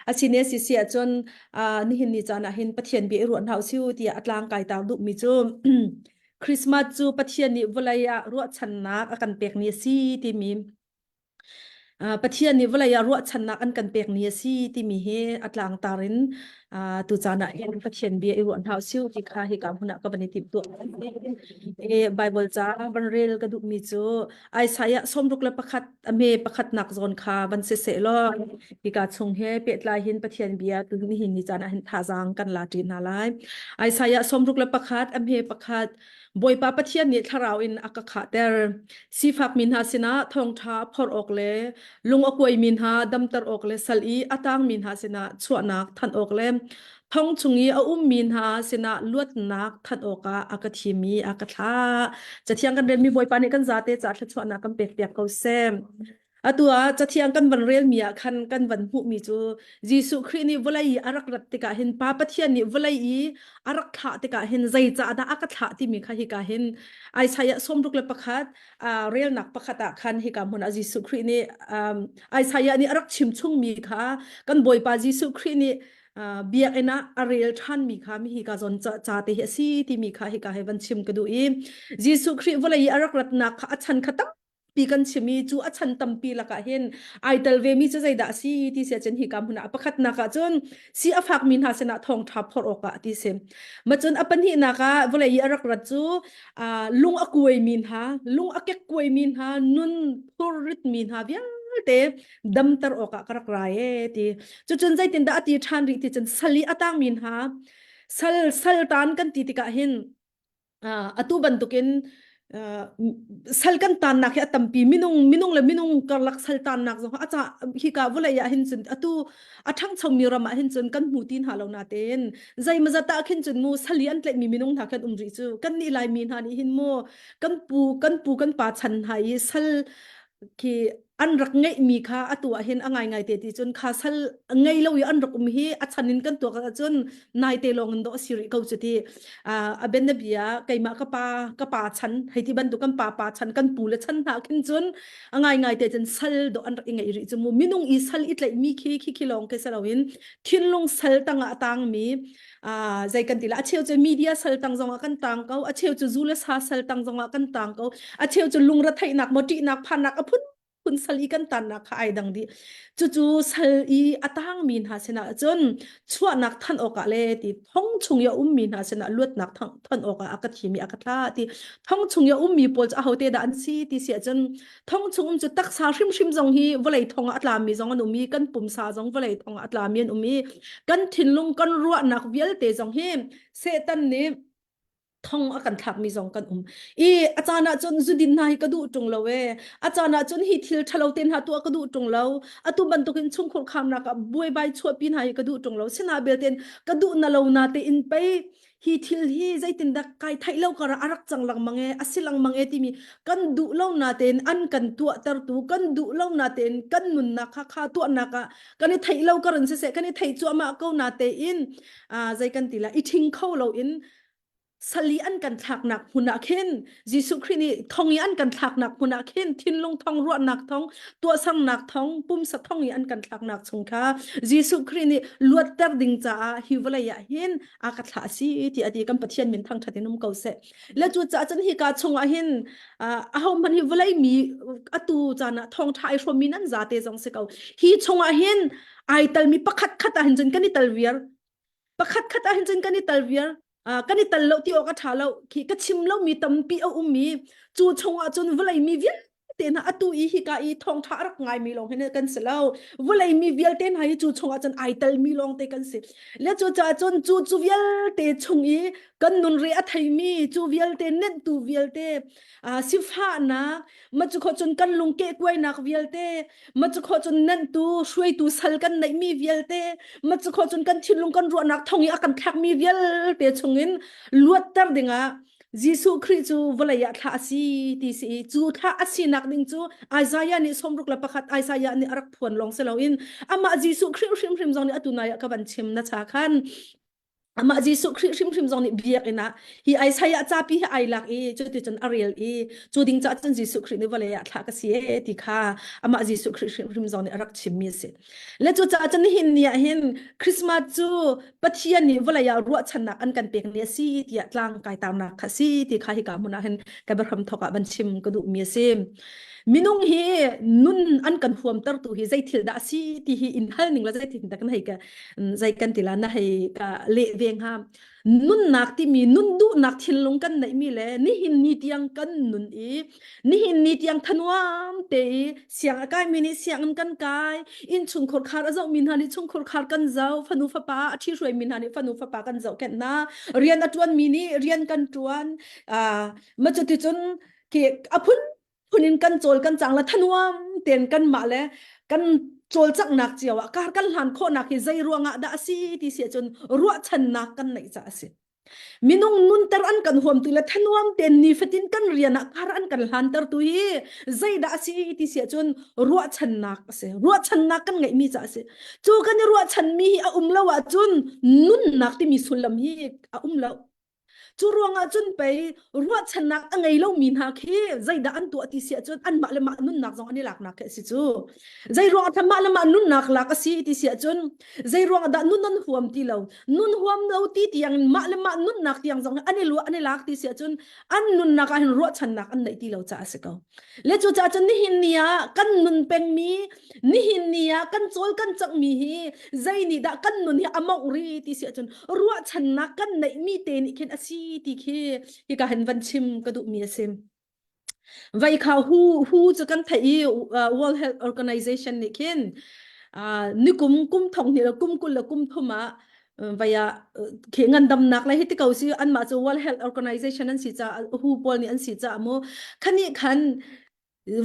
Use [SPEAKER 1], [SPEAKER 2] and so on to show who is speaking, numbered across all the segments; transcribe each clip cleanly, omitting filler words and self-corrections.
[SPEAKER 1] Asine si si ahcun nihin ni caan ah hin Pathian bia i ruah hna usih tiah a tlang kai tar duhmi cu Christmas cu Pathian nih vawlei ah ruahchannak a kan pek ni a si timi Pathian nih vawlei ah ruahchannak an kan pek ni a si timi hi a tlangtar in tu caan ah hin Pathian bia i ruah hna usih ti kha hika hmun ah ka van i timhtuah. Bible ca van rel ka duhmi cu Isaiah 61 a hme pakhatnak zawn kha van si seh law hika chung he pehtlai hin Pathian bia tu nihin ni caan ah hin thazaang kan la ṭi hna lai. Isaiah 61 a hme pakhat Bawipa Pathian nih thlarau in a ka khahter. Sifakmi hna sinah thawngṭha phorh awk le lung a kuaimi hna damter awk le sal i a tangmi hna sinah chuahnak thanh awk le thong chung i a ummi hna sinah luatnak thanh awkah a ka thim i a ka thlah. Cathiang kan relmi Bawipa nih kan zate ca thluachuahnak kan pekpiak ko seh. Atu ah cathiang kan van relmi ah khan kan van hmuhmi cu Jesuh Khrih nih vawlei i a rak rat tikah hin Pa Pathian nih vawlei i a rak thlah tikah hin zeicah dah a ka thlah timi kha hika hin Isaiah 61 relnak pakhat ah khan hika hmun ah Jesuh Khrih nih um, Isaiah nih a rak chim chungmi kha kan Bawipa Jesuh Khrih nih biakinn ah a rel ṭhanmi kha mi hi ka zawn ca te hi a si timi kha hika he van chim ka duh i Jesuh Khrih vawlei i a rak ratnak kha a chan kha tampi kan chim i cu a chan tampi lakah hin ai tel ve mi cu zeidah a si ti si ahcun hika hmun ah pakhatnak ah cun si a fakmi hna sinah thawngṭha phorh awkah ti si ma cun a pahnihnak ah vawlei i a rak rat cu lung a kuaimi hna lung a kek kuaimi hna nun phurritmi hna vialte damter awkah ka rak rai e ti cucun zeitindah a ti ṭhan rih ti cun sal i a tangmi hna sal sal tan kan ti tikah hin atu bantukin sal kan tannak hi a tampi minung minung le minung karlak sal tannak zong a ca hika vawlei ah hin cun atu a ṭhangchomi ram ah hin cun kan hmu ti hna lo natein zeimazat ah khin cun mu sali an tlaihmi minung hna khan um rih cu kan nih laimi hna nih hin mu kan pu kan pu kan pa chan hna i sal khi an rak ngeihmi kha atu ah hin a ngaingai te ti cun kha sal ngei lo i an rak um hi a chan in kan tuak ahcun naite lawng in dawh a si rih ko cu ti a ben na bia keimah ka pa ka pa chan hei ti bantuk kan pa pa chan kan pu le chan hna khin cun a ngaingai te cun sal dawh an rak i ngeih rih cu mu minung i sal i tlaih mi khi khi khi lawng khi si loin thinlung sal tangah a tang mi zei kan ti la a cheu cu media sal tang zongah kan tang ko a cheu cu zu le sa sal tang zongah kan tang ko a cheu cu lungre theihnak maw ṭihnak phannak a phun phun sal i kan tannak kha ai dang dih cucu sal i a tangmi hna sinah cun chuahnak than awkah le ti thong chung i a ummi hna sinah luatnak than awkah a ka thimi a ka thlah ti thong chung i a ummi pawl cu ahote dah an si ti si ahcun thong chung um cu taksa hrimhrim zong hi vawlei thong ah a tlami zong an um i kan pumsa zong vawlei thong ah a tlami an um i kan thinlung kan ruahnak vialte zong hi Satan nih thong a kan thlakmi zong kan um i a caan ah cun zudin hna hi ka duh ṭung lo e a caan ah cun hi thil ṭhalo te hna tuah ka duh ṭung lo atu bantukin chungkhur khamnak ah buaibai chuahpi hna hi ka duh ṭung lo sina belte ka duh na lo na te in pei hi thil hi zeitindah kai theih lo kar a rak cang lengmang e a si lengmang e timi kan duh lo na tein an kan tuahtertu kan duh lo na tein kan nunnak kha kha tuahnak ah kan i theih lo karin siseh kan i theih cuahmah ko na tein zei kan ti la i ṭhing kho lo in sali an kan thlaknak hmun ah khin Jesuh Khrih nih thong i an kan thlaknak hmun ah khin thinlung thong ruahnak thong tuahsernak thong pumsa thong i an kan thlaknak chung kha Jesuh Khrih nih luatter ding caah hi vawlei ah hin a ka thlah si ti a ti kan Pathian min thangṭhat in um ko seh le cu caah cun hika chung ah hin aho hmanh hi vawlei mi atu caan ah thawngṭha ai hrawmmi nan zate zong si ko hi chung ah hin ai talmi pakhat khat ah hin cun kan i tal viar pakhat khat ah hin cun kan i tal viar kan i tal lo ti awk a ṭha lo khi ka chim lo mi tampi a um mi cu chung ah cun vawlei mi vialte hna atu i hika i thawngṭha a rak ngai mi lawng hin kan si lo vawlei mi vialte hna hi cu chung ah cun ai tel mi lawng te kan si le cu caah cun cu cu vialte chung i kan nun re a thei mi cu vialte nenhtu vialte sifahnak ma cu kho cun kan lung kehkuainak vialte ma cu kho cun nenhtu hruaitu sal kan neihmi vialte ma cu kho cun kan thinlung kan ruahnak thong i a kan thlakmi vialte chungin luatter dingah Jesuh Khrih cu vawlei ah thlah a si ti si i cu thlah a sinak ding cu Isaiah nih 61 Isaiah nih a rak phuan lawng si loin amah Jesuh Khrih hrimhrim zong nih atu nai ah ka van chim na cha khan. Amah Jesuh Khrih hrimhrim zong nih biakinn ah hi Isaiah capi hi ai lak i cuticun a rel i cu ding caah cun Jesuh Khrih nih vawlei ah thlah ka si e ti kha amah Jesuh Khrih hrimhrim zong nih a rak chimmi a si. Le cucaah cun nihin ni ah hin Christmas cu Pathian nih vawlei ah ruahchannak an kan pek ni a si tiah tlang kai tarnak kha si ti kha hika hmun ah hin ka biahram thawk ah van chim ka duhmi a si. Minung hi nun an kan huamtertu hi zei thil dah a si ti hi in hal ning la zei thil dah kan hei ka zei kan ti la na hei ka leh ve hnga nunnak timi nun duhnak thinlung kan neihmi le nihin ni tiang kan nun i nihin ni tiang thanuam te i siang a kaimi nih sianginn kan kai innchungkhur khar a zohmi hna nih chungkhur khar kan zoh fanu fapa a ṭhihruaimi hna nih fanu fapa kan zohkhenh hna rian a ṭuanmi nih rian kan ṭuan ma cuticun khi a phun phun in kan cawl kan cang la thanuam ten kan mah le kan cawlcanghnak cio ah kar kan hlan khawhnak hi zei ruangah dah a si ti si ahcun ruahchannak kan neih caah a si. Minung nunter an kan huam tu le thanuam ten nifatin kan rian ah kar an kan hlanter tu hi zeidah a si ti si ahcun ruahchannak a si. Ruahchannak kan ngeihmi caah a si. Cu kan i ruahchanmi hi a um lo ahcun nunnak timi sullam hi a um lo. Cu ruangah cun pei ruahchannak a ngei lomi hna khi zeidah an tuah ti si ahcun anmah le mah nunnak zong an i laknak khi a si cu. Zei ruangah dah mah le mah nunnak lak a si ti si ahcun zei ruangah dah nun an huam ti lo. Nun huam lo ti tiang in mah le mah nunnak tiang zong an i luah an i lak ti si ahcun an nunnak ah hin ruahchannak an neih ti lo caah a si ko. Le cucaah cun nihin ni ah kan nun pengmi nihin ni ah kan cawl kan cangmi hi zei nih dah kan nun hi a mawngh ri ti si ahcun ruahchannak kan neihmi te nih khin a si ti khi hika hin van chim ka duhmi a si. Vai kha hu hu cu kan theih i uh, World Health Organization nih khin uh, nikum kum thong hnih le kum 20 le kum thum ah vai ah khi ngandamnak le hi ti ko si anmah cu World Health Organization an si ca hu pawl nih an si ca mu khani khan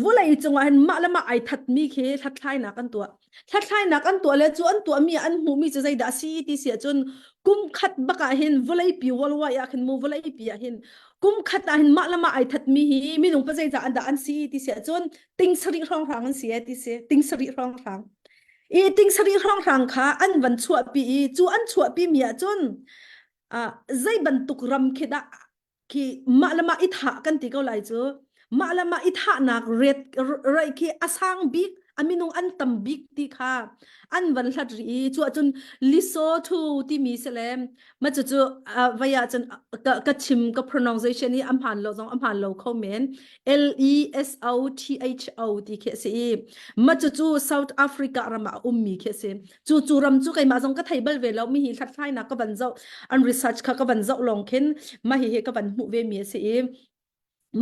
[SPEAKER 1] vawlei cungah hin mah le mah ai thatmi khi hlathlainak an tuah hlathlainak an tuah le cu an tuahmi an hmuhmi cu zeidah a si ti si ahcun kum khat bak ah hin vawleipi worldwide ah khin mu vawleipi ah hin kum khat ah hin mah le mah ai thatmi hi minung pa zeizah an dah an si ti si ahcun ting sarih hrawnghrang an si e ti si ting sarih hrawnghrang i ting sarih hrawnghrang kha an van chuahpi i cu an chuahpi mi ahcun uh, zei bantuk ram khi dah khi mah le mah i thah kan ti ko lai cu mah le mah i thahnak ret rei khi a sang bik a minung an tam bik ti kha an van hlat ri i cu ahcun Lesotho timi si le ma cu cu vai ah cun ka, ka chim ka pronunciation hi a hmaan lo zong a hmaan lo kho men L E S O T H O ti khi a si i ma cu cu South Africa ram ah a ummi khi a si Cu cu ram cu keimah zong ka thei bal ve lo mi hi hlathlainak ka van zoh an research kha ka van zoh lawng khin mah hi hi ka van hmuh ve mi a si i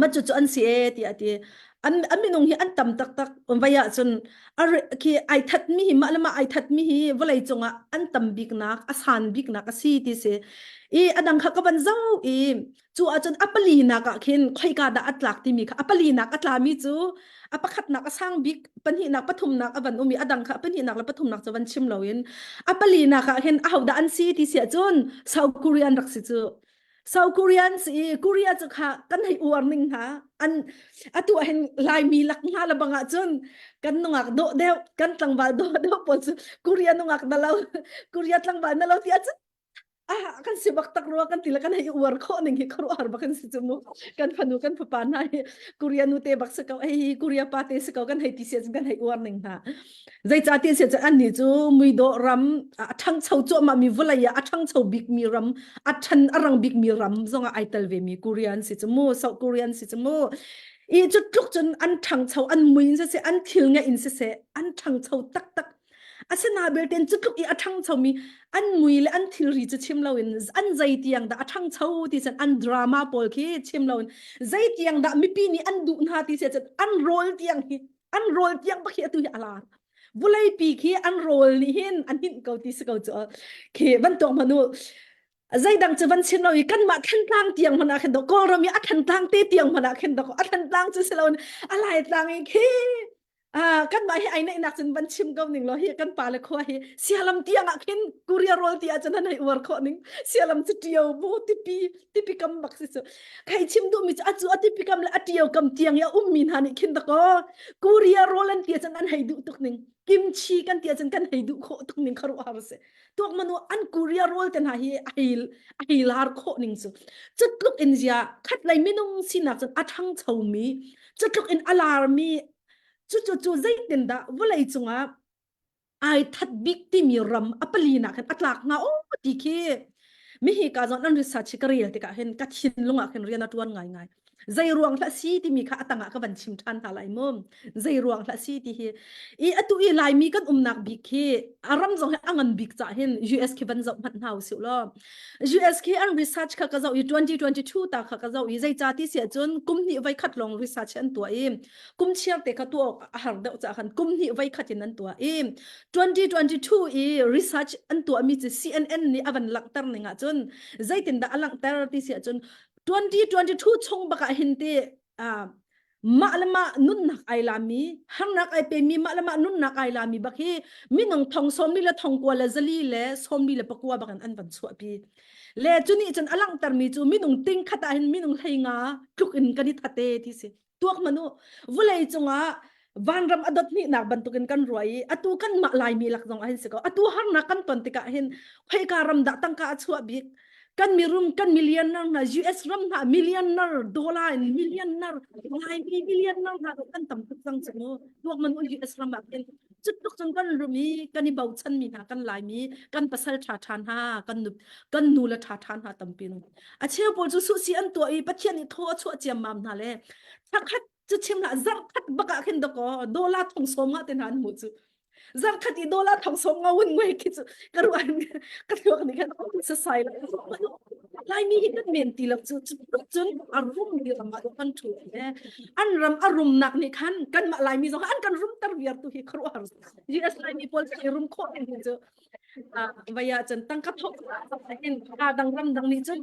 [SPEAKER 1] ma cu cu an si e tiah ti an an minung hi an tam taktak vai ah cun khi ai that mi hi mah le mah ai that mi hi vawlei cungah an tam bik nak a san bik nak a si ti si i adang kha ka van zoh i Cu ahcun a palinak ah khin khoika dah a tlak timi kha a palinak a tlami cu a pakhatnak a sang bik pahnihnak pathumnak a van um i a dang kha pahnihnak le pathumnak cu van chim loin a palinak ah hin ahodah an si ti si ahcun South Korean rak si cu. South Korean si i Korea cu kha kan hei uar ning hna an atu ah hin Laimi lak hna le bang ahcun kan nungak dawh deuh kan tlangval dawh deuh pawl cu Korea nungak na lo Korea tlangval na lo ti ahcun ah kan si bak tak rua kan ti le kan hei uar khawh ning hi khuaruahhar bak kan si cu mu kan fanu kan fapa hna hi Korea nu te bak si ko hei Korea pa te si ko kan hei ti sia kan hei uar ning hna zeicah ti sia an nih cu muidawh ram a ṭhangcho cuahmah mi vawlei ah a ṭhangcho bik mi ram a ṭhan a rang bik mi ram zong ah ai tel ve mi Korean si cu mu South Korean si cu mu i cu tluk cun an ṭhangcho an mui in siseh an thil ngeih in siseh an ṭhangcho taktak Asina belte cu tluk i a ṭhangchomi an mui le an thilri cu chim loin an zei tiang dah a ṭhangcho ti cun an drama pawl khi chim loin zei tiang dah mipi nih an duh hna ti cun an rawl tiang hi an rawl tiang bak hi atu hi a lar vuleipi khi an rawl nih hin an hinh ko ti si ko cu khi bantuk hmanu zeidang cu van chim lo i kanmah Thantlang tiang hmanh ah khin do Kawlram i a Thantlang te tiang hmanh ah khin do a Thantlang cu si loin a Laitlang i khi. Ah, kan mah hi ai neihnak cun van chim ko ning law hi kan pa le khua hi sialam tiang ah khin Korea rawl ti ahcun an hei uar khawh ning sialam cu ṭio bu tipi tipi kam bak si cu khai chim duh mi cu acu a tipi kam le a ṭio kam tiang i a ummi hna nih khin dakaw Korea rawl an ti ahcun an hei duh tuk ning kimchi kan ti ahcun kan hei duh khawh tuk ning kharuahhar si tuak manu an Korea rawl te hna hi a hei a hei lar khawh ning cu cutluk in zia khat lei minung sinak cun a ṭhangchomi cutluk in a larmi cucu cu zeitindah vawlei cungah ai that bik timi ram a palinak hin a tlak hnga o ti khi mi hi ka zon an research ka rel tikah hin ka thinlung ah khin rian a tuan ngai ngai zei ruang hlah si timi kha atangah ka van chim than hna lai mu zei ruang hlah si ti hi i atu i laimi kan umnak bik khi a ram zong hi a ngan bik ca hin US khi van zoh hmanh hna usih law US khi an research kha ka zoh i 2022 ta kha ka zoh i zei ca ti si ahcun kum hnih voi khat lawng research an tuah i kum chiar te kha tuah awk a har deuh ca khan kum hnih voi khat in an tuah i 2022 i research an tuahmi cu CNN nih a van langhter ning ahcun zeitindah a langhter ti si ahcun 2022 chung bak ah hin ti mah le mah nunnak ai lami harnak ai pemi mah le mah nunnak ai lami bak hi minung thong sawmli le thong kua le zali le sawmli le pakua bak in an van chuahpi le cu nih cun a langhtermi cu minung ting khat ah hin minung hlei nga tluk in kan i thate ti si tuak manu vulei cungah vanram a dot hnihnak bantukin kan ruai i atu kan mah laimi lak zong ah hin si ko atu harnak kan ton tikah hin khoika ram dah tangka a chuah bik kan mirum kan millionaire hna US ram hna millionaire dollar in millionaire laimi millionaire hna kan tam tuk cang cu mu tuak man US ram ah hin cutluk cun kan rum i kan i bochan mi hna kan laimi kan pasal ṭha ṭha hna kan nu kan nu le ṭha ṭha hna tampi a cheu pawl cu suhsi an tuah i Pathian nih thaw a chuah ciammam hna le thakhat cu chim hlah zarkhat bak ah khin dakaw dollar thong sawm nga te hna an hmuh cu zarkhat i dollar thong sawm nga un ngui khi cu ka ruan ka thluak nih khan sasai la Laimi hi kan men ti lo cu cun a rum mi ram ah kan thu an ram a rumnak nih khan kanmah Laimi zong an kan rumter viar tu hi khuaruahhar US Laimi pawl cu i rum khawh ding cu vaya cun tangka thok in a dang ram dang nih cun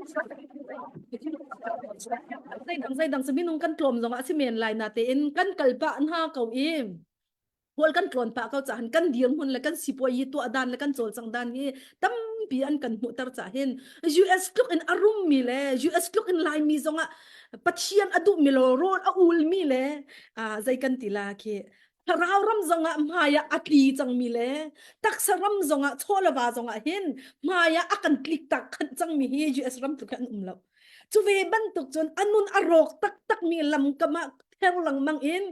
[SPEAKER 1] zeidang zeidang cu minung kan tlawm zong ah si men lai na tein kan kal pah hna ko i hual kan tlawn pah ko cahan kan dirhmun le kan sipuai tuah dan le kan cawlcang dan hi tampi an kan hmuhter cah hin US tluk in a rummi le US tluk in Laimi zong ah Pathian a duhmi lo rawl a ulmi le zei kan ti la khi thlarau ram zongah hmai ah a tli cangmi le taksa ram zongah chaw le va zongah hin hmai ah a kan tlik tak khanh cangmi hi US ram tluk hi an um lo cu ve bantuk cun a nun a rawk taktak mi lam kam ah ther lengmang in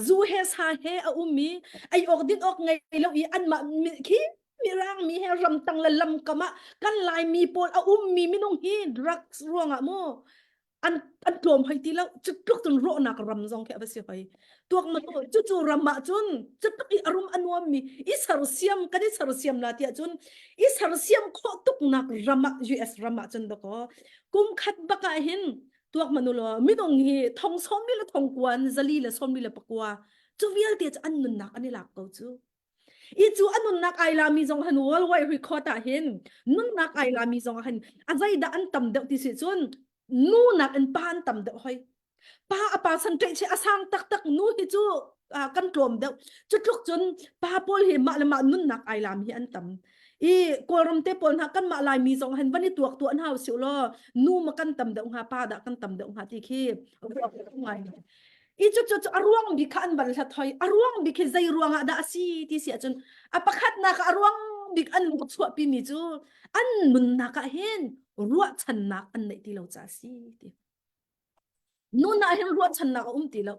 [SPEAKER 1] zu he sa he a um i ei awk din awk ngei lo i anmah khi mirang mi he ramtang le lamkam ah kan laimi pawl a ummi minung hi drugs ruangah mu an an tlawm hoi ti lo cu tluk cun rawhnak ram zong khi a va si hoi tuak ma tu cu cu ram ah cun cu tluk i a rum a nuam mi i sersiam kan i sersiam la tiah cun i sersiam khawh tuknak ram ah US ram ah cun dakaw kum khat bak ah hin tuak manu law minung hi thong sawm le thong kuan zali le sawm le pakua cu vialte cu an nunnak an i lak ko cu I cu a nunnak ai lami zong han worldwide record ah hin nunnak ai lami zong ah hin a zeidah an tam deuh ti si cun nu nak in pa an tam deuh hoi pa a pa san ṭeih che a sang taktak nu hi cu kan tlawm deuh cu tluk cun pa pawl hi mah le mah nunnak ai lam hi an tam i kawlram te pawl hna kan mah laimi zong han van i tuak tuah hna usih law nu ma kan tam deuh hnga pa dah kan tam deuh hnga ti khi ngai I cu cu a ruang bik kha an van hlat hoi. A ruang bik hi zei ruang ah dah a si ti si ahcun a pakhatnak a ruang bik an chuahpi mi cu an nunnak ah hin ruahchannak an neih ti lo ca si ti. Nun ah hin ruahchannak a um ti lo.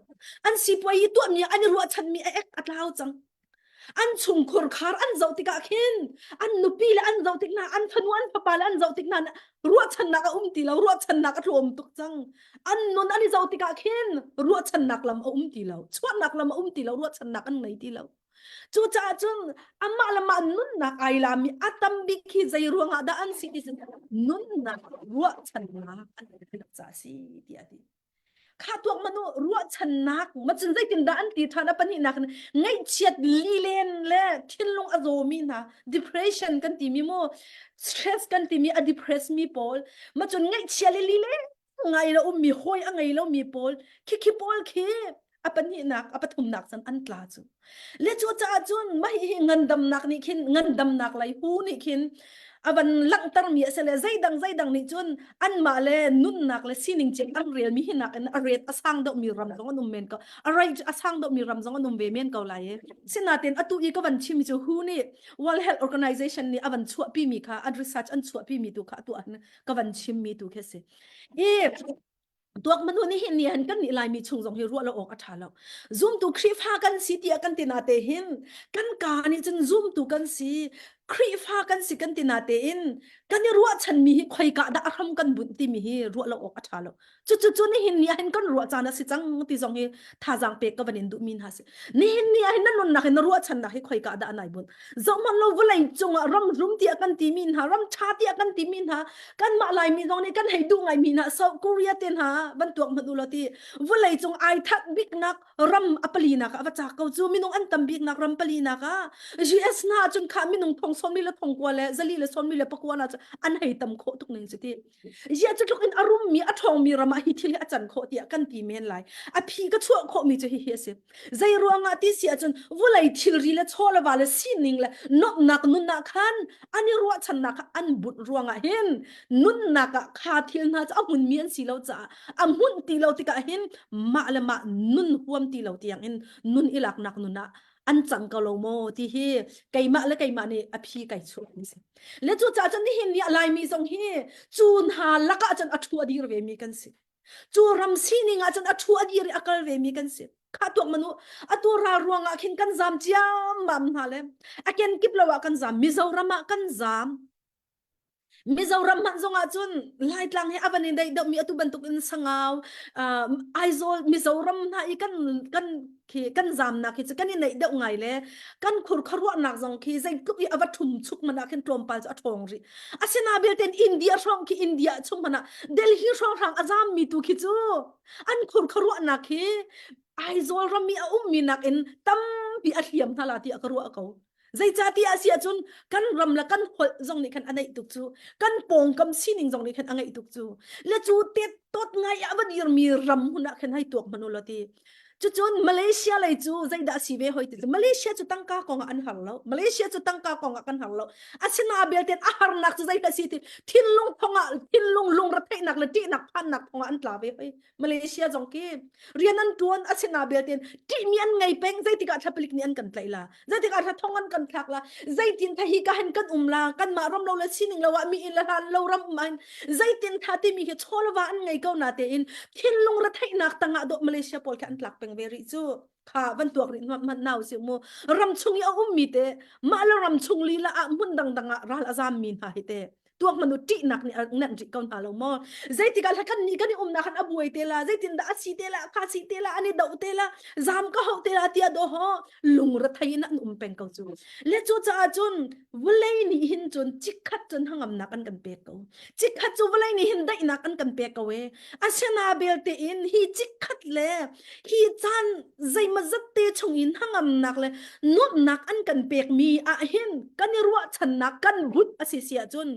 [SPEAKER 1] An sipuai i tuahmi an i ruahchanmi a ek a tlau cang. An chungkhur khar an zoh tikah khin an nupi le an zoh tik hna an fanu an fapa le an zoh tik hna ruahchannak a um ti lo ruahchannak a tlawm tuk cang an nun an i zoh tikah khin ruahchannak lam a um ti lo chuahnak lam a um ti lo ruahchannak an ngei ti lo cucaah cun amah le mah nunnak ai lami a tam bik hi zei ruangah dah an si ti nunnak ruahchannak an ca si tiah ti Kha tuak manu ruahchannak macun zeitindah an ti ṭhan a pahnihnak in ngaihchiat lilen le thinlung a zawmi hna depression kan timi mu stress kan timi a depress mi pawl macun ngaihchia le lilen ngai lo ummi hawi a ngei lomi pawl khikhi pawl khi. A pahnihnak, a pathumnak cun an tla cu. Le cu caah cun mah hi ngandamnak nih khin ngandamnak lei hu nih khin a van langhtermi a si le zeidang zeidang nih cun anmah le nunnak le sining cio an relmi hi nakin a ret a sang deuhmi ram zong an um men ko a rate a sang deuhmi ram zong an um ve men ko lai i sinain atu i ka van chimmi cu WHO nih World Health Organization nih a van chuahpimi kha an research an chuahpimi tu kha atu ah ka van chimmi tu khi a si i tuak manu ni hin ni han kan nih laimi chung zong hi ruah lo awk a tha lo zumtu Khrihfa kan si tiah kan ti na te hin kan ka nih cun zumtu kan si Khrihfa kan si kan ti na te in kan i ruahchan mi hi khoika dah a hram kan bunh timi hi ruah lo awk a tha lo cu cu cu nihin ni ah hin kan ruah caan a si cang ti zong hi thazaang pek ka van in duh mi hna si nihin ni ah hin na nunnak hin na ruahchannak hi khoika dah nai bunh zohhmanh lo vawlei cungah ram rum tiah kan timi hna ram ṭha tiah kan timi hna kanmah Laimi zong nih kan hei duh ngaimi hna South Korea te hna van tuak hmanh u law ti vawlei cung ai that biknak ram a palinak ah va cak ko cu minung an tam biknak ram palinak ah US hna cun kha minung thong sawmi le thong kua le zali le sawmi le pakua na cu an hei tam khawh tuk ning cu ti Ziah cu tluk in a rummi a ṭhawngmi ram ah hi thil hi a can khawh tiah kan ti men lai. A phi ka chuah khawhmi cu hihi a si. Zei ruangah ti si ahcun vawlei thilri le chaw le va le sining le nuamhnak nun ah khan an i ruahchannak kha an bunh ruangah hin nunnak ah kha thil hna cu a hmunmi an si lo caah a hmunh ti lo tikah hin mah le mah nun huam ti lo tiang in nun i laknak nun ah an cang ko lo maw ti hi keimah le keimah nih a phi kai chuah mi si le cu caah cun nihin ni a laimi zong hi cu hna lakah cun a thu a dir ve mi kan si cu ram sining ah cun a thu a dir i a kal ve mi kan si kha tuak manu atu ral ruangah khin kan zam ciammam hna le a ken kip lo ah kan zam Mizoram ah kan zam Mizoram hmanh zongah cun Laitlang hi a van in deih deuhmi atu bantuk in Sangau, uh, Aizawl, Mizoram hna i kan kan khi kan zamnak hi cu kan i neih deuh ngai le kan khur khuaruahnak zong khi zeitluk i a va ṭhum chuk man ah khin tlawmpal cu a ṭhawng rih. Asina belte India hrawng khi India chung hmanh ah Delhi hrawnghrang a zammi tu khi cu an khur khuaruahnak hi Aizawl ram i a ummi nakin tampi a hliam hna la ti a ka ruah ko. Zeicahtiah a si ahcun kan ram le kan holh zong nih khan a neih tuk cu kan pawngkam sining zong nih khan a ngeih tuk cu le cu tet tot ngai a va dirmi ram hun ah khan hei tuak hmanh u law ti cucun Malaysia lei cu zeidah si ve hoi ti cu Malaysia cu tangka kong ah an har lo Malaysia cu tangka kong ah kan har lo asina belte a harnak cu zeidah si ti thinlung thong ah thinlung lungretheihnak le ṭihnak phannak thong ah an tla ve hoi Malaysia zong khi rian an tuan asina belte ṭihmi an ngei peng zeitikah thlapalik nih an kan tlaih la zeitikah thla thong an kan thlak la zeitin tha hi ka han kan um la kan mah ram lo le sining lo ah mi in le hlan lo ram um ah zeitin tha timi hi chawlwa an ngei ko na te in thinlung retheihnak tangah do Malaysia pawl khi an tlak peng ve rih cu kha van tuak rih hmat nau si mu ram chung i a um mi te mah le ram chung lila ah hmun dangdang ah ral a zam mi hna hi te tuak manu ṭihnak nih a nenh rih ko hna lo maw zeitikah hla kan nih kan i umnak khan a buai te la zeitin dah a si te la kha si te la an i doh te la zam ka hauh te la tiah do ho lungrethei in an um peng ko cu le cu caah cun vawlei nih hin cun chikkhat cun hangamnak an kan pek ko chikkhat cu vawlei nih hin daihnak an kan pek ko e asina belte in hi chikkhat le hi caan zeimazat te chung in hangamnak le nuamhnak an kan pekmi ah hin kan i ruahchannak kan but a si si ahcun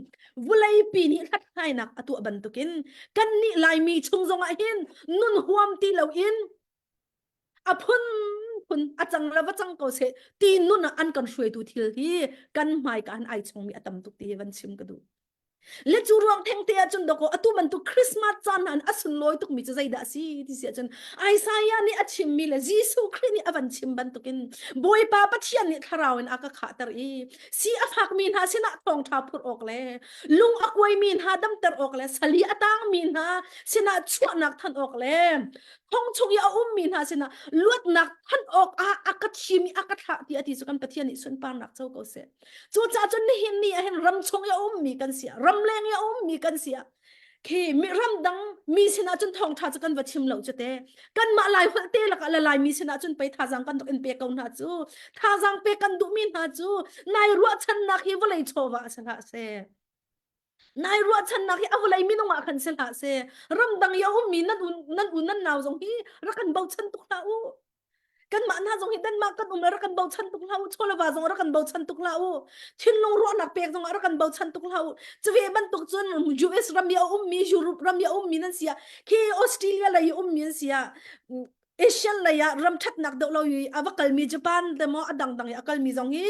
[SPEAKER 1] vawleipi nih hlathlainak a tuah bantukin kan nih Laimi chung zongah hin nun huam ti loin a phun phun a cang le va cang ko seh ti nun ah an kan hruaitu thil hi kan hmaika an ai chungmi a tam tuk ti hi van chim ka duh. Le cu ruang thengte ahcun dawkaw atu bantuk Christmas caan ah a sunlawi tukmi cu zeidah a si ti si ahcun Isaiah nih a chimmi le Jesuh Khrih nih a van chim bantukin Bawipa Pathian nih thlarau in a ka khahter i si a fakmi hna sinah thawngṭha phurh awk le lung a kuaimi hna damter awk le sali a tangmi hna sinah chuahnak than awk le thong chung i a ummi hna sinah luatnak than awk ah a ka thim i a ka thlah ti a ti cu kan Pathian nih sunparnak co ko seh. Cucaah cun nihin ni ah hin ram chung i a ummi kan si ah, ramleng i a ummi kan si ah, khi mi ramdang mi sinah cun thawngṭha cu kan va chim lo cu te. Kanmah Lai holh te lakah le Laimi sinah cun pei thazaang kan rak in pe ko hna cu. Thazaang pek kan duhmi hna cu nai ruahchannak hi vawlei chawva si hlah seh. Nai ruahchannak hi a vawlei minung ah khan si hlah seh. Ramdang i a ummi nan un nan u nan nau zong hi rak kan bochan tuk hlah u. Kanmah hna zong hi Denmark kan um le rak kan bochan tuk hlah u chawleva zong rak kan bochan tuk hlah u thinlung ruahnak pek zong ah rak kan bochan tuk hlah u cuve bantuk cun US ram i a ummi Europe ram i a ummi nan si ah khi Australia lei i ummi an si ah. Asian lei ah ram ṭhatnak deuh lo i a va kalmi Japan te maw a dangdang i a kalmi zong hi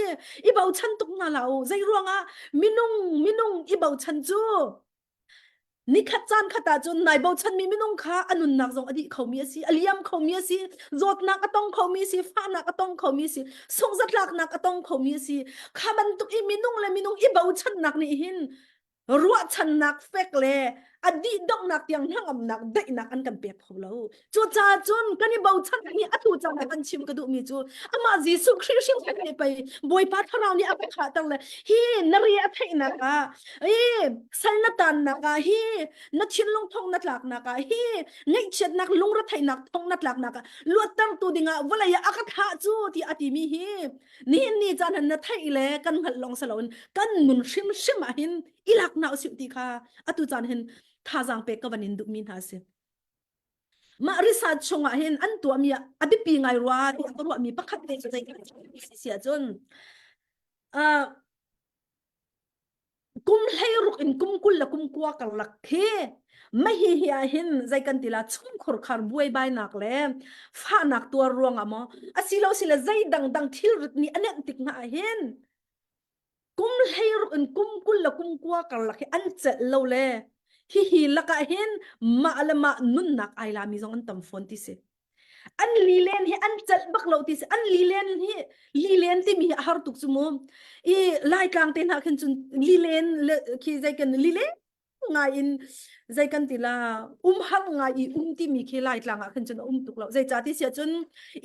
[SPEAKER 1] i bochan tuk hna hlah u. Zei ruangah minung minung i bochan cu nikhat caan khat ah cun nai bochanmi minung kha a nunnak zong a dih khomi a si, a liam khomi a si, zawtnak a tong khomi a si, fahnak a tong khomi a si, sungzatlaknak a tong khomi a si. Kha bantuk i minung le minung i bochannak nih hin ruahchannak fek le a dih donghnak tiang hnangamnak daihnak an kan pek kho lo. Cucaah cun kan i bochan hi atu cang kan chim ka duhmi cu amah Jesuh Khrih hrim nih pei Bawipa thlarau nih a ka khahter le hi na ri a theihnak ah hi sal na tannak ah hi na thinlung thong na tlaknak ah hi ngaihchiatnak lungretheihnak thong na tlaknak ah luattertu dingah vawlei ah a ka thlah cu ti a timi hi nihin ni caan han na theih le kan hngalh lawng si loin kan nun hrimhrim ah hin i lak hna usih ti kha atu caan hin thazaang pek ka van in duhmi hna si. Mah research chungah hin an tuahmi ah a biapi ngai rua tiah ka ruahmi pakhat te cu zei si ahcun uh, kum 16 in kum 20 le kum 20 karlak khi mahi hi ah hin zei kan ti la chungkhur khar buaibainak le fahnak tuar ruangah maw asilo sile zei dangdang thilrit nih a nenh tik hna ah hin kum 16 in kum 20 le kum 20 karlak hi an celh lo le hihi lakah hin mah le mah nunnak ai lami zong an tam fawn ti si. An lilen hi an celh bak lo ti si. An lilen hi lilen timi hi a har tuk cu mu. I Laitlang te hna khin cun lilen le khi zei kan lilen ngai in zei kan ti la um har ngai i um timi khi Laitlang ah khin cun a um tuk lo. Zeicah ti si ahcun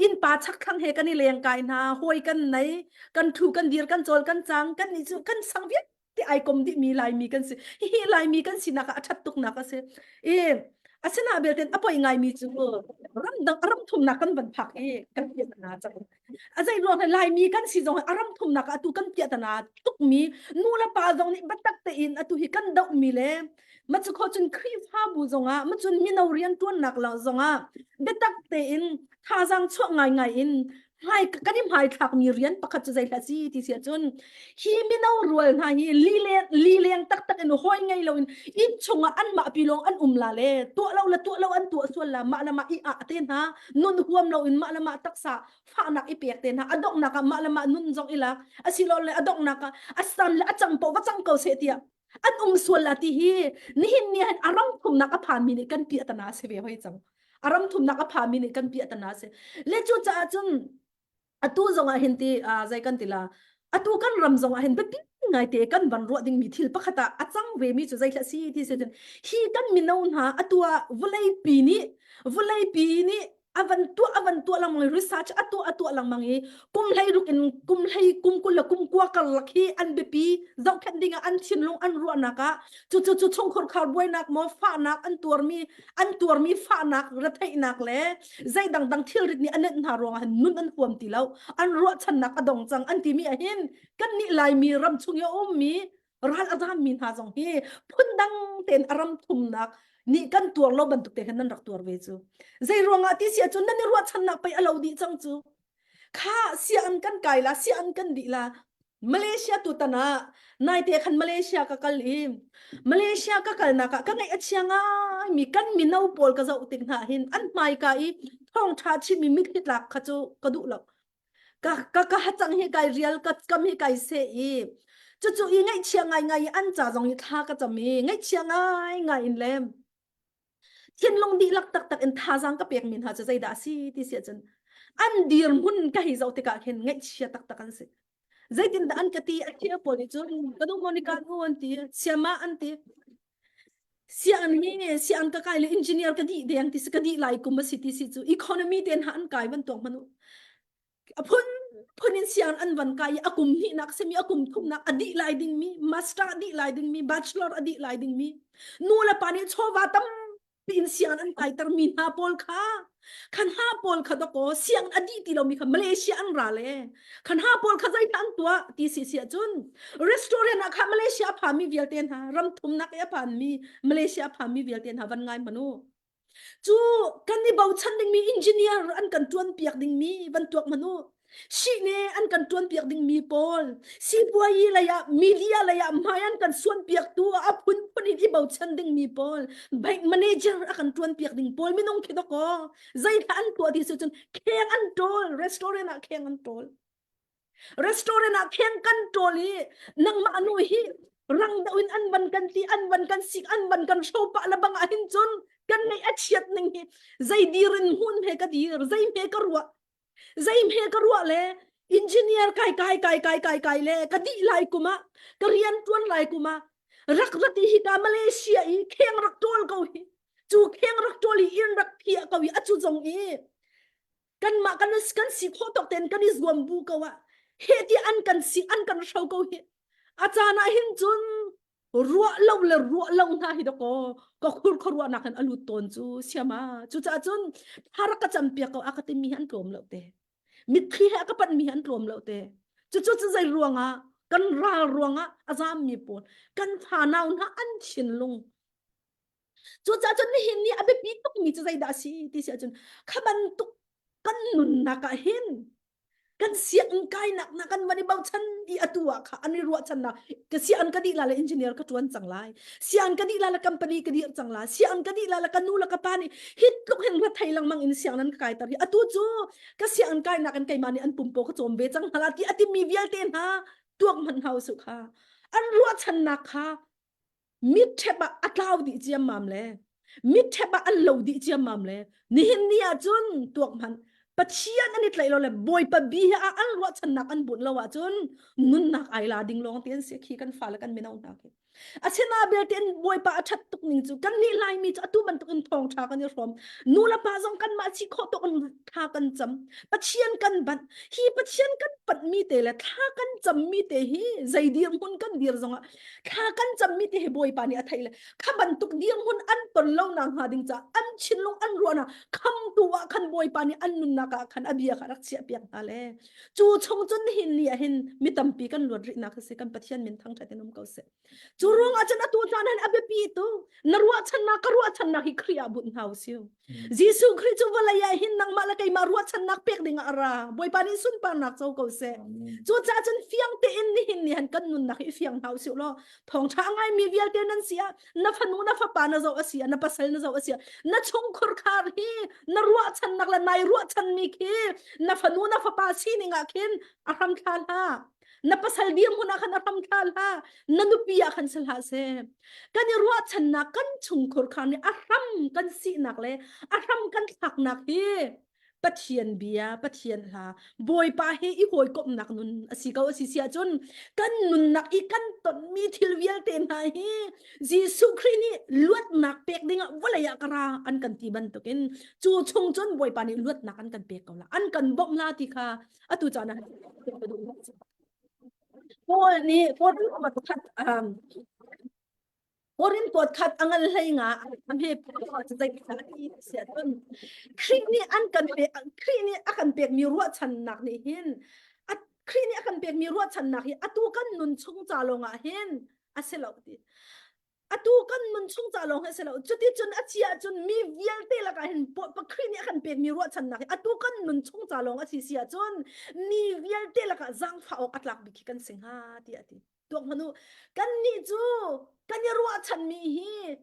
[SPEAKER 1] innpa chakthlang he kan i leng kai hna, hawi kan nei, kan thu kan dir kan cawl kan cang, kan nih cu kan sang vialte ti ai kom dihmi Laimi kan si. Hihi Laimi kan sinak ah a ṭhat tuknak a si. I asina belte a poi ngaimi cu ramdang ram thumnak kan van phak i kan piah cang. A zei ruang Laimi kan si zong a ram thumnak ah atu kan piah tana tukmi nu le pa zong nih biatak tein atu hi kan dohmi le macu kho cun Khrihfabu zongah macun mino rian ṭuannak zongah biatak tein thazaang chuah ngaingai in hmai kan i hmaithlakmi rian pakhat cu zeihlah si ti si ahcun hi mino rual hna hi lileng lileng taktak in hawi ngei loin inn chungah anmah pi lawng an um la le tuah lo le tuah lo an tuah sual la mah le mah i ah te hna nun huam loin mah le mah taksa fahnak i pek te hna a donghnak ah mah le mah nun zong i lak asilole a donghnak ah a san le a cang paoh va cang ko seh tiah an um sual la ti hi nihin ni hin a ram thumnak a phanmi nih kan piah tana si ve hoi cang a ram thumnak a phanmi nih kan piah tana si le cu caah cun atu zong ah hin ti zei kan ti la atu kan ram zong ah hin biapi ngai te kan van ruah dingmi thil pakhat ah a cang ve mi cu zei thla si ti si cun hi kan mino hna atu ah vawleipi nih vawleipi nih a van tuah a van tuah lengmang i research a tuah a tuah lengmang i kum hlei ruk in kum hlei kum 20 le kum 20 karlak hi an biapi zohkhenh ding ah an thinlung an ruahnak ah cu cu cu chungkhur khar buainak maw fahnak an tuarmi an tuarmi fahnak retheihnak le zei dangdang thilrit nih a nenh hna ruangah hin nun an huam ti lo an ruahchannak a dong cang an timi ah hin kan nih Laimi ram chung i a ummi ral a zammi hna zong hi phundang tein a ram thumnak nih kan tuar lo bantuk te khan nan rak tuar ve cu zei ruangah ti si ahcun nan i ruahchannak pei a lo dih cang cu kha sian kan kai la sian kan dih la Malaysia tu tan ah naite khan Malaysia ka kal i Malaysia ka kalnak ah ka ngaih a chia ngai mi kan mino pawl ka zoh tik hna hin an hmaika i thawngtha chimmi mitthli tlak kha cu ka duh lo ka ka ka hacang hi kai rial ka kam hi kai se i cucu i ngaihchia ngai ngai i an ca zong i thla ka cam i ngaihchia ngai ngai in le thinlung dihlak taktak in thazaang ka pek mi hna cu zeidah a si ti si ahcun an dirhmun ka hei zoh tikah khin ngaihchia taktak an si zeitindah an ka ti a thil pawl nih cun ka nu Monica nu an ti siama an ti Siang hi siang ka kai le engineer ka dih deng ti si ka dih lai kum a si ti si cu economy ten ha an kai van tuak manu a phun phun in siang an van kai i a kum hnihnak simi a kum thumnak a dih lai ding mi master a dih lai ding mi bachelor a dih lai ding mi nu le pa nih chawva tampi in siang an kaiter mi hna pawl kha khan ha pawl kha dakaw siang a dih ti lomi kha Malaysia an ra le khan ha pawl kha zeidah an tuah ti si si ahcun restaurant ah kha Malaysia a phanmi vialte hna ram thumnak i a phanmi Malaysia a phanmi vialte hna van ngai hmanh u cu kan i bochan dingmi engineer an kan tuan piak dingmi van tuak hmanh u. Sihne an kan ṭuanpiak dingmi pawl, sipuayi lei ah media lei ah hmai an kan suanpiaktu a phunphun in i bochan dingmi pawl, bank manager a kan ṭuanpiak ding pawl minung khi dawkaw zeithla an tuah ti si cun kheng an ṭawl, restaurant ah kheng an ṭawl. Restaurant ah kheng kan ṭawl i nangmah nu hi rang deuh in an van kan ti an van kan sik an van kan hro pah le bang ah hin cun kan ngaih a chiat ning hi zei dir in hmun he ka dir zei hme ka ruah zei hme ka ruah le engineer kai kai kai kai kai kai le ka dih lai kum ah ka rian tuan lai kum ah rak rat i hika Malaysia i kheng rak ṭawl ko hi cu kheng rak ṭawl i inn rak phiah ko i a cu zong i kanmah kan kan si khawh tawk tein kan i zuam bu ko ah he ti an kan si an kan hro ko hi a caan ah hin cun ruah lo le ruah lo hna hi dakaw ka khur khuaruahnak in a lut tawn cu siama cucaah cun thar ka cam piak ko a ka timi hi an tlawm lo te mitthli he a ka panh mi hi an tlawm lo te cucu cu zei ruangah kan ral ruangah a zam mi pawl kan fanau hna an thinlung Cucaah cun nihin ni a biapi tukmi cu zeidah a si ti si ahcun kha bantuk kan nunnak ah hin kan sianginn kainak na kan van i bochan i atu ah kha an i ruahchannak ka sianginn ka dih la le engineer ka tuan cang lai sianginn ka dih la le company ka dir cang lai sianginn ka dih la le ka nu le ka pa nih hi tluk hin rethei lengmang in sianginn an ka kaiter hi atu cu ka sianginn kainak in keimah nih an pumpo ka cawm ve cang hna la ti a timi vialte hna tuak hmanh hau su kha an ruahchannak kha mitṭhep ah a tlau dih ciammam le mitṭhep ah an lo dih ciammam le nihin ni ah cun tuak hmanh Pathian an i tlaih lo le Bawipa bi he ah an ruahchannak an bunh lo ahcun nunnak ai la ding lawng te an si khi kan fale kan mino hna khi asina belte in Bawipa a ṭhat tuk ning cu kan nih Laimi cu atu bantuk in thawngṭha kan i hrawm nu le pa zong kanmah si khawh tuk in thla kan cam Pathian kan banh hi Pathian kan panh mi te le thla kan cam mi te hi zei dirhmun kan dir zongah thla kan cammi te hi bawipa nih a theih le kha bantuk dirhmun an ton lo nak hnga ding ca an thinlung an ruahnak khamtu ah khan bawipa nih an nunnak ah khan a bia kha rak chiah piak hna le cu chung cun hin ni ah hin mi tampi kan luat rihnak a si kan pathian min thangṭhat in um ko seh cu ruang ah cun atu caan hin a biapi tu na ruahchannak ka ruahchannak hi Khrih ah bunh hna usih Jesuh Khrih cu vawlei ah hin nangmah le keimah ruahchannak pek ding ah a ra. Bawipa nih sunparnak co ko seh. Cucaah cun fiang tein nihin ni han kan nunnak hi fiang hna usih law thawngṭha a ngaimi vialte nan si ah na fanu na fapa na zoh a si ah na pasal na zoh a si ah na chungkhur khar hi na ruahchannak le nai ruahchanmi khi na fanu na fapa sining ah khin a hram thla hlah. Na pasal dirhmun ah khan a hram thla hlah. Na nupi ah khan si hlah seh. Kan i ruahchannak kan chungkhur khar nih a hram kan sinak le a hram kan thlaknak hi Pathian bia, Pathian hla, Bawipa he i hawikomhnak nun a si ko a si si ahcun kan nunnak i kan tonmi thil vialte hna hi Jesuh Khrih nih luatnak pek dingah vawlei ah ka ra an kan ti bantukin cu chung cun Bawipa nih luatnak an kan pek ko la an kan bawmh la ti kha atu caan ah Paul nih Korin khat um, Korin kuat khat a ngal hlei nga a hme Khrih nih an kan pe Khrih nih a kan pekmi ruahchannak nih hin Khrih nih a kan pekmi ruahchannak hi atu kan nun chung ca lawng ah hin a si lo ti atu kan nun chung ca lawng hi a si lo cuticun a ci ahcun mi vialte lakah hin Khrih nih a kan pekmi ruahchannak hi atu kan nun chung ca lawng a si si ahcun mi vialte lakah zaangfah awk a tlak bik khi kan si hnga tiah a ti tuak hmanh u kannih cu kan i ruahchanmi hi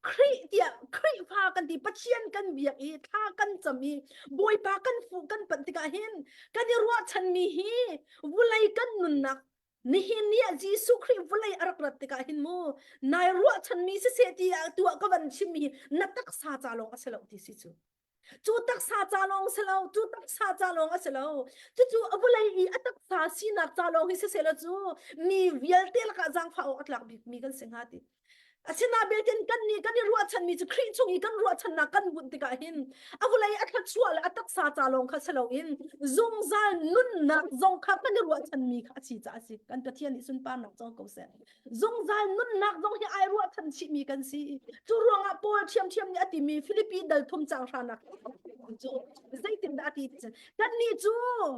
[SPEAKER 1] Khrih tiah Khrihfa kan ti Pathian kan biak i thla kan cam i Bawipa kan fuh kan panh tikah hin kan i ruahchanmi hi vulei kan nunnak Nihin ni ah Jesuh Khrih vawlei a rak rat tikah hin mu nai ruahchanmi siseh ti ah tuah ka van chimmi hi na taksa ca lawng a si lo ti si cu. Cu taksa ca lawng si lo, cu taksa ca lawng a si lo. Cucu a vawlei i a taksa sinak ca lawng hi siseh law cu mi vialte lakah zaangfah awk a tlak bikmi kan si hnga ti. Asinain belten kan nih kan i ruahchanmi cu Khrih chung i kan ruahchannak kan bunh tikah hin a vawlei a thluachuah le a taksa ca lawng kha si loin zungzal nunnak zong kha kan i ruahchanmi kha a si caah a si. Kan Pathian nih sunparnak cang ko seh. Zungzal nunnak zong hi ai ruahchan chihmi kan si. Cu ruangah Paul ṭhiamṭhiam nih a timi Filipi dal thum caang hranak cu zeitindah a ti ti kannih cu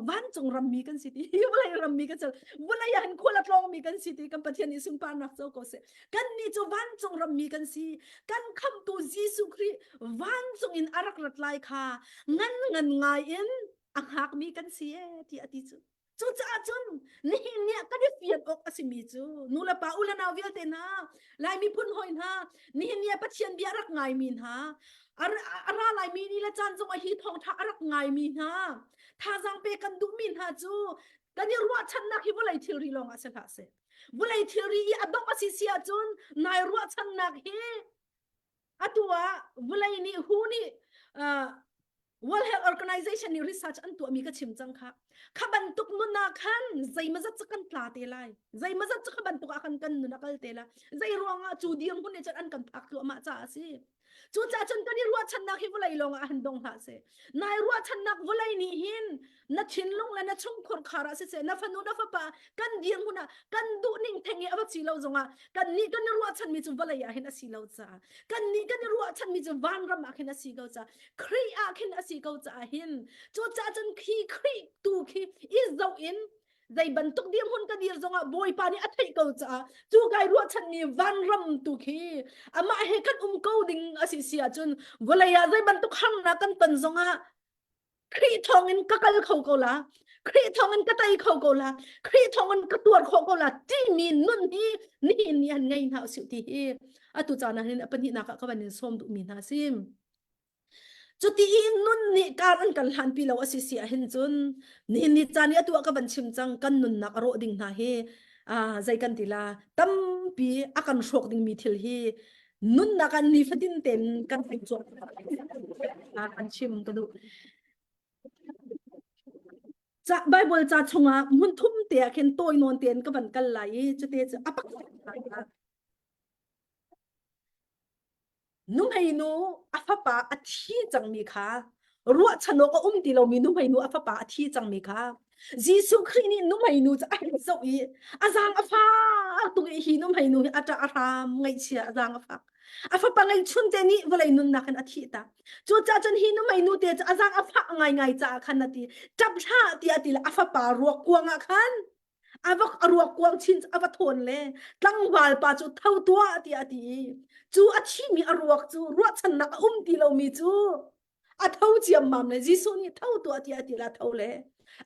[SPEAKER 1] vancung rammi kan si ti vawlei rammi kan si vawlei ah hin khual a tlawngmi kan si ti kan Pathian nih sunparnak co ko seh kannih cu vancung rammi kan si kan khamtu Jesuh Khrih vancung in a rak rat lai kha ngan ngan ngai in. A hngakmi kan si e ti a ti cu. Cucaah cun nihin ni ah kan i fian awk a simi cu nu le pa u le nau vialte hna Lai miphun hawi hna nihin ni ah Pathian bia a rak ngaimi hna a ra laimi ni le caan zong ah hi thawngṭha a rak ngaimi hna thazaang pe kan duhmi hna cu kan i ruahchannak hi vawlei thilri lawng ah si hlah seh. Vawlei thilri i a dongh a si si ahcun nai ruahchannak hi atu ah vawlei nih hu nih uh, World Health Organization nih research an tuahmi ka chim cang kha. Kha bantuk nun ah khan zeimazat cu kan tla te lai. Zeimazat cu kha bantuk ah khan kan nun a kal te lai. Zei ruangah cu dirhmun nih cun an kan phak thluahmah caah a si. Cucaah cun kan i ruahchannak hi vawlei lawng ah han dong hlah seh. Nai ruahchannak vawlei nih hin na thinlung le na chungkhur khar ah siseh na fanu na fapa kan dirhmun ah kan duh ning theng i a va si lo zongah kan nih kan i ruahchanmi cu vawlei ah hin a si lo caah kan nih kan i ruahchanmi cu vanram ah khin a si ko caah Khrih ah khin a si ko caah hin cucaah cun khi Khrih tu khi i zoh in zei bantuk dirhmun ka dir zongah Bawipa nih a theih ko caah cu kai ruahchanmi vanram tu khi amah he kan um ko ding a si si ahcun vawlei ah zei bantuk harnak kan ton zongah Khrih thawngin ka kal kho ko la Khrih thawngin ka tei kho ko la Khrih thawngin ka tuar khawh ko la timi nun hi nihin ni han ngei hna usih ti hi atu caan ah hin a pahnihnak ah ka van in sawm duhmi hna si. Cuti i nun nih kar an kan hlanpi lo a si si ahhin cun nihin ni caan i atu ah ka van chim cang kan nunnak a rawh ding hna hi ah zei kan ti la tampi a kan hrawk dingmi thil hi nunnak ah nifatin tein kan theih cuahmah kan chim ka duh. Ca Bible ca chungah hmun thum te ah khin tawi nawn tein ka van kal lai i cute cu a pakhat Nuhmeinu a fapa a thi cangmi kha ruahchan awk a um ti lomi nuhmeinu a fapa a thi cangmi kha Jesuh Khrih nih nuhmeinu cu a hei zoh i a zaang a fak tuk i hi nuhmeinu hi a ṭah a hram ngaihchia a zaang a fak. A fapa ngeihchun te nih vawlei nunnak in a thih tak. Cucaah cun hi nuhmeinu te cu a zaang a fah ngaingai caah khan a ti. Ṭap hlah tiah a ti le a fapa ruak kuang ah khan a va a ruak kuang chin a va thawn le tlangval pa cu tho tuah tiah a ti i cu a thimi a ruak cu ruahchannak a um ti lomi cu a tho ciammam le Jesuh nih tho tuah tiah a ti la tho le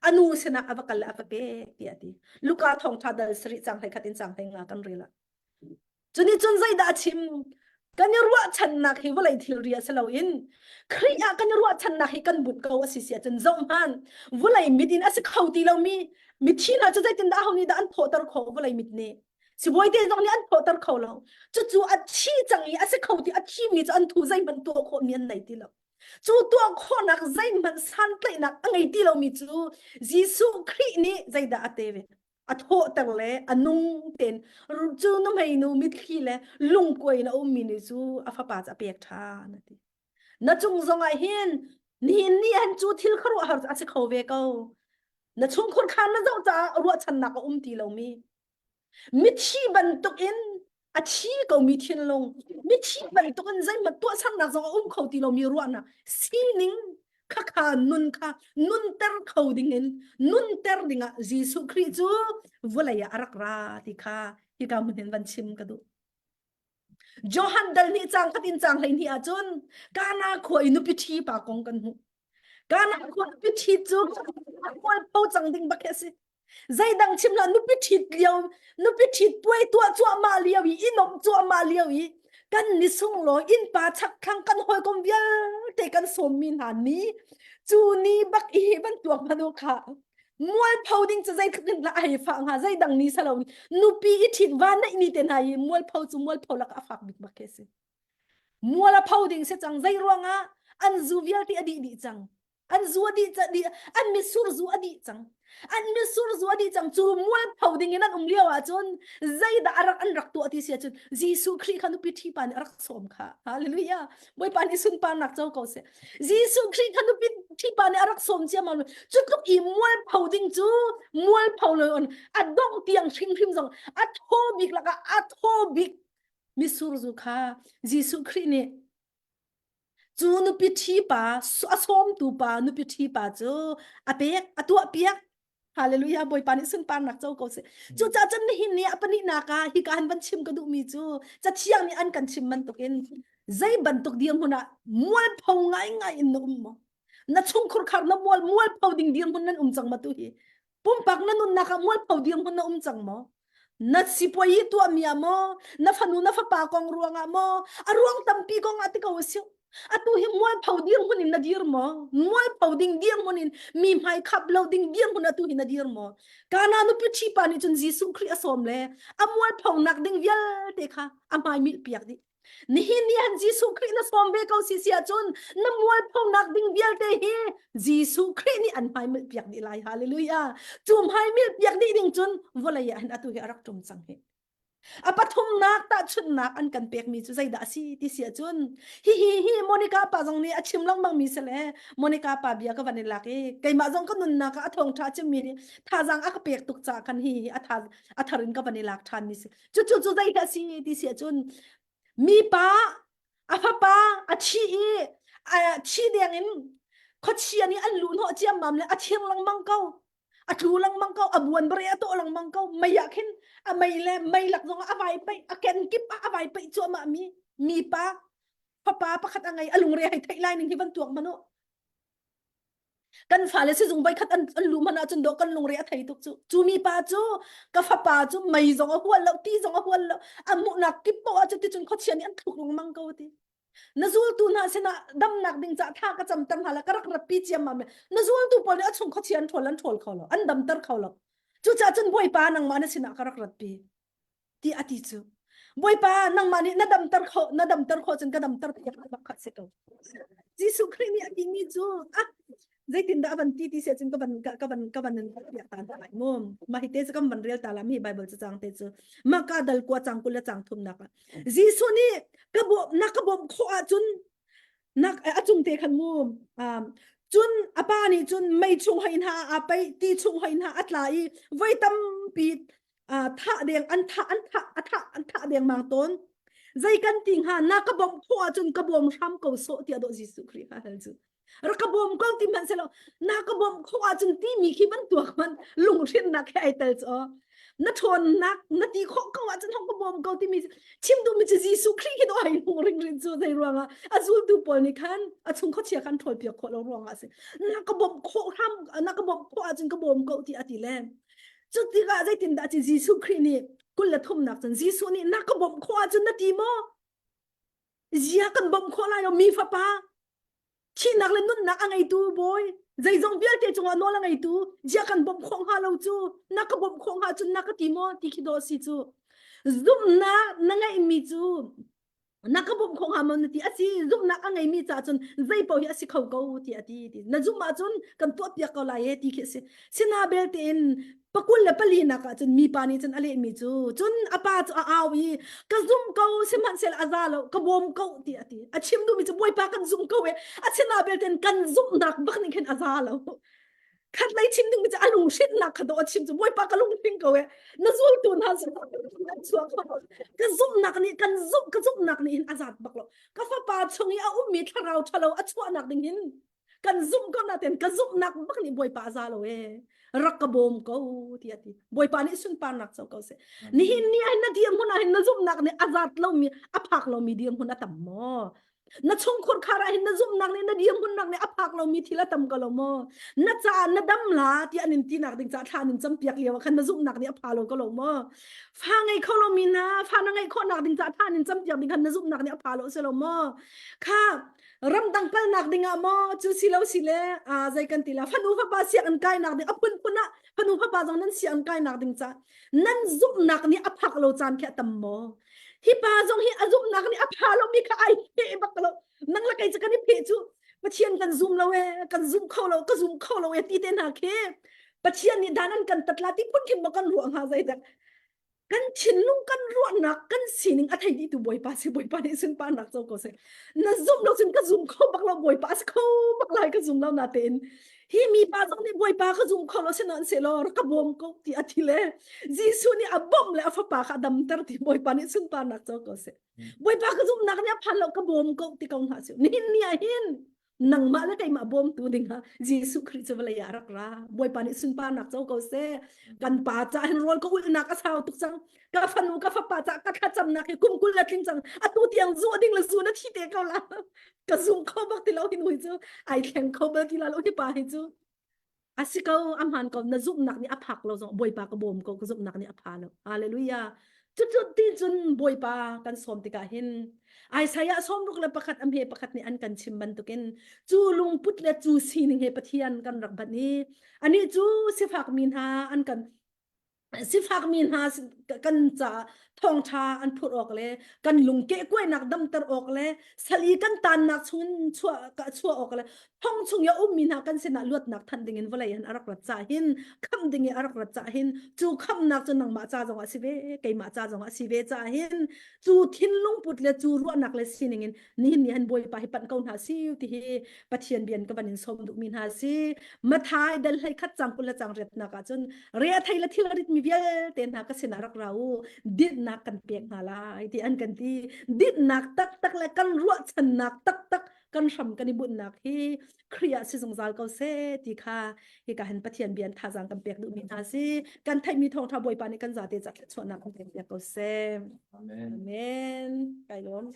[SPEAKER 1] a nu sinah a va kal le a va pek tiah a ti Luka thawngtha dal sarih cang hlei khat in cang hlei nga kan rel ah Cunih cun zeidah a chim? Kan i ruahchannak hi vawlei thilri a si loin Khrih ah kan i ruahchannak hi kan bunh ko a si si ahcun zohhmanh vawlei mit in a si kho ti lomi mithi hna cu zeitindah aho nih dah an thawhter khawh vawlei mit nih sibawi te zong nih an thawhter kho lo cucu a thi cang i a si kho ti a thimi cu an thu zeihmanh tuah khawhmi an nei ti lo cu tuah khawhnak zeihmanh santlaihnak a ngei ti lomi cu Jesuh Khrih nih zeidah a te ve a thawhter le a nung tein cu nuhmeinu mitthli le lungkuai in a ummi nih cu a fapa cu a pek ṭhan a ti. Na cung zongah hin nihin ni han cu thil khuaruahhar a si kho ve ko. Na chungkhur khan na zoh caah ruahchannak a um ti lomi mithi bantukin a thi komi thinlung mithi bantukin zeihmanh tuahsernak zong a um kho ti lomi ruahnak sining khakha nun kha nunter kho dingin nunter dingah Jesuh Khrih cu vawlei ah a rak ra ti kha hika hmun hin van chim ka duh. Johan dal nih cang khat in cang hlei hnih ahcun Kana khua i nupi ṭhi pa kong kan hmuh. Kana khua nupi ṭhi cu mualpho cang ding bak hi a si. Zeidang chim lo nupi ṭhit lio nupi ṭhit puai tuah cuahmah lio i i nuamh cuahmah lio i kan ni sunglawi innpa chakthlang kan hawikom vialte kan sawmmi hna ni cu ni bak i van tuak hmanh u kha mualpho ding cu zeitluk in dah a hei fah hnga zeidang ni salo nupi i ṭhit va neih ni te hna i mualpho cu mualpho lak a fak bik bak khi a si mual a pho ding si cang zei ruangah an zu vialte a dih dih cang an zu a dih dih an mitsur zu a dih cang an mitsur zu a dih cang cu mualpho ding in an um lio ahcun zeidah a rak an rak tuah ti si ahcun Jesuh Khrih kha nupi ṭhi pa nih a rak sawm kha hallelujah Bawipa nih sunparnak co ko seh Jesuh Khrih kha nupi ṭhi pa nih a rak sawm ciammam cu tluk i mualpho ding cu mualpho lo on a dongh tiang hrimhrim zong a thaw bik lakah a thaw bik mitsur zu kha Jesuh Khrih nih Cu nupi ṭhi pa, a sawmtu pa nupi ṭhi pa cu a pek, a tuahpiak. Hallelujah, Bawipa nih sunparnak co ko seh. Cucaah cun nihin ni a pahnihnak ah hika han van chim ka duhmi cu Cathiang nih an kan chim bantukin zei bantuk dirhmun ah mualpho ngaingai in na um maw? Na chungkhur khar na mual mualpho ding dirhmun nan um cang ma tu hi? Pumpak na nunnak ah mualpho dirhmun na um cang maw? Na sipuai i tuahmi ah maw? Na fanu na fapa kong ruangah maw? A ruang tampi kong ah ti ko a si. Atu hi mualpho dirhmun in na dir maw? Mualpho ding dirhmun in mi hmai khap lo ding dirhmun atu hi na dir maw? Kana nupi ṭhi pa nih cun Jesuh Khrih a sawm le a mualphonak ding vialte kha a hmai milh piak dih. Nihin ni han Jesuh Khrih na sawm ve ko si si ahcun na mualphonak ding vialte hi Jesuh Khrih nih an hmaimilh piak dih lai. Hallelujah. Cu hmaimilh piak dih ding cun vawlei ah hin atu hi a rak ṭum cang hi. A pathumnak tahchunhnak an kan pekmi cu zeidah a si ti si ahcun hihi hi Monica pa zong nih a chim lengmang mi si le Monica pa bia ka van in lak i keimah zong ka nunnak ah a thawngṭha a chimmi nih thazaang a ka pek tuk caah khan hi hi a tha a thar in ka van i lak ṭhan mi si. Cucu cu zeidah a si ti si ahcun mipa a fapa a thi i a thi deng in khuachia nih an luh hnawh ciammam le a thiang lengmang ko a tlu lengmang ko a buan bare a tawh lengmang ko mei ah khin a mei le mei lak zong ah a vai paih a ken kip ah a vai paih cuahmah mi mipa fapa pakhat a ngei a lungre hei theih lai ning hi van tuak hmanh u Kan fale sizung voikhat an, an luh hmanh ahcun dawh kan lungre a thei tuk cu. Cu mi pa cu ka fapa cu mei zong a hual lo, ti zong a hual lo, a hmuhnak kip poah cu ticun khuachia nih an thluk lengmang ko ti. Na zultu hna sinah damnak ding caah thla ka camter hna la ka rak ratpi ciammam le na zultu pawl nih a chung khuachia an ṭhawl an ṭhawl kho lo, an damter kho lo. Cucaah cun Bawipa nangmah na sinah ka rak ratpi. ti a ti cu Bawipa nangmah nih na damter khawh na damter khawh cun ka damter piak bak kha si ko Jesuh Khrih nih a timi cu ah zeitindah a van ti ti sia cun ka van ka van ka van piak ta hna lai mu mah hi te cu kan van rel ta la mi Bible cu cang te cu mah ka dal kua cang kul le cang thum nak ah Jesuh nih ka bawm na ka bawmh khawh ahcun nak a cung te khan mu um, cun a pa nih cun mei chung hoi hna a pei ti chung hoi hna a tla i voi tampi thah deng an thah an thah a thah an thah dengmang tawn zei kan ti hnga na ka bawmh khawh ahcun ka bawm hram ko sawh tiah dawh Jesuh Khrih kha hal cu rak ka bawm ko ti hmanh selaw na ka bawmh khawh ahcun timi khi bantuk hmanh lunghrinnak he ai tel cu na ṭhawnnak na ti khawh ko ahcun hong ka bawm ko timi chim duhmi cu Jesuh Khrih khi dawh ai hmuh ringrin cu zei ruangah a zultu pawl nih khan a chung khuachia khan ṭhawl piak khawh lo ruangah a si na ka bawmh khawh hram na ka bawmh khawh ahcun ka bawm ko ti a ti le Cu tikah zeitindah ci Jesuh Khrih nih 23nak cun Jesuh nih na ka bawmh khawh ahcun na ti maw? Zia kan bawmh khawh lai lo mi fapa thihnak le nunnak a ngeitu bawi zeizong vialte cungah nawl a ngeitu zia kan bawmh khawh hnga lo cu na ka bawmh khawh hnga cun na ka ti maw ti khi dawh si cu zumhnak na ngeihmi cu na ka bawmh kho hnga maw na ti a si zumhnak a ngeimi caah cun zei paoh hi a si kho ko ti a ti ti na zumh ahcun kan tuah piak ko lai e ti khi a si sina belte in pakul le pali nak ah cun mipa nih cun a lehmi cu cun a pa cu a au i ka zum ko sihmanhsehlaw a za lo ka bawm ko ti a ti a chim duhmi cu bawipa kan zum ko e a sina belte in kan zumhnak bak nih khin a za lo khat lei chim ding cu a lunghrinnak kha dawh a chim cu bawipa ka lunghring ko e na zultu hna sin nan chuak kho ka zumhnak nih kan zumh ka zumhnak nih hin a zat bak lo ka fapa chung i a ummi thlarau ṭhalo a chuahnak ding hin kan zumh ko na ten ka zumhnak bak nih bawipa a za lo e rak ka bawm ko ti a ti bawipa nih sunparnak co ko seh nihin ni ah na dirhmun ah hin na zumhnak nih a zat lomi a phak lomi dirhmun a tam maw Na chungkhur khar ah hin na zumhnak nih na dirhmunnak nih a phak lomi thil a tam ko lo maw? Na caah na dam la ti an in tinak ding caah thla an in campiak lio ah khan na zumhnak nih a pha lo ko lo maw? Fa ngei kho lomi hna fa na ngeih khawhnak ding caah thla an in campiak ding khan na zumhnak nih a pha lo si lo maw? Kha ramdang kalnak ding ah maw cu si lo si le a zei kan ti la fanu fapa sianginn kainak ding a phunphun ah fanu fapa zong nan sianginn kainak ding caah nan zumhnak nih a phak lo caan khi a tam maw? Hi pa zong hi a zumhnak nih a pha lomi kha ai pheh bak lo. Nang le kei cu kan i pheh cu Pathian kan zum lo e, kan zum kho lo, ka zum kho lo e ti te hna khi Pathian nih dan an kan tat la ti phun khin maw kan ruah hnga zeidah kan thinlung kan ruahnak kan sining a thei dih tu Bawipa si Bawipa nih sunparnak co ko seh na zum lo cun ka zum kho bak lo Bawipa si kho bak lai ka zum lo na tein Hi mi pa zong nih Bawipa ka zum kho lo sihmanhsehlaw rak ka bawm ko ti a ti le Jesuh nih a bawmh le a fapa kha a damter ti Bawipa nih sunparnak co ko seh. Bawipa ka zumhnak nih a phan lo ka bawm ko ti ko hna sih. Nihin ni ah hin. Nangmah le keimah bawmtu dingah Jesuh Khrih cu vawlei ah rak ra. Bawipa nih sunparnak co ko seh. Kan pa ca hin rawl ka ulhnak a sau tuk cang. Ka fanu ka fapa ca ka thlacamnak hi kum 20 la tling cang. Atu tiang zu ding le zu na thi te ko la. Ka zum kho bak ti lo hin hui cu ai thleng kho bal ti la lo hi pa hi cu. A si ko, a hmaan ko. Na zumhnak nih a phak lo zong Bawipa ka bawm ko, ka zumhnak nih a pha lo. Hallelujah. Cucu ti cun Bawipa kan sawm tikah hin Isaiah 61 a hme pakhat nih an kan chim bantukin cu lungput le cu sining he Pathian kan rak banh i anih cu sifakmi hna an kan sifakmi hna kan ca thawngṭha an phurh awk le kan lung kehkuainak damter awk le sal i kan tannak chungin chuah chuah awk le thong chung i a ummi hna kan sinah luatnak thanh dingin vawlei hin a rak rat cah hin khamh ding i a rak rat cah hin cu khamhnak cu nangmah ca zongah si ve keimah ca zongah si ve cah hin cu thinlung put le cu ruahnak le sining in nihin ni han Bawipa hi panh ko hna si ti hi Pathian bian ka van in sawm duhmi hna si Mathai dal hlei khat cang 20 le cang riatnak ah cun re a thei le thil a ritmi vialte hna ka sinah rak ra u dinhnak kan pek hna lai ti an kan ti dinhnak taktak le kan ruahchannak taktak kan hram kan i bunhnak hi Khrih ah si zungzal ko seh ti kha hika hin Pathian bian thazaang kan pek duhmi hna si kan theihmi thawngṭha Bawipa nih kan zate ca thluachuahnak kan pek piak ko seh
[SPEAKER 2] Amen.
[SPEAKER 1] Amen. Kai lawm.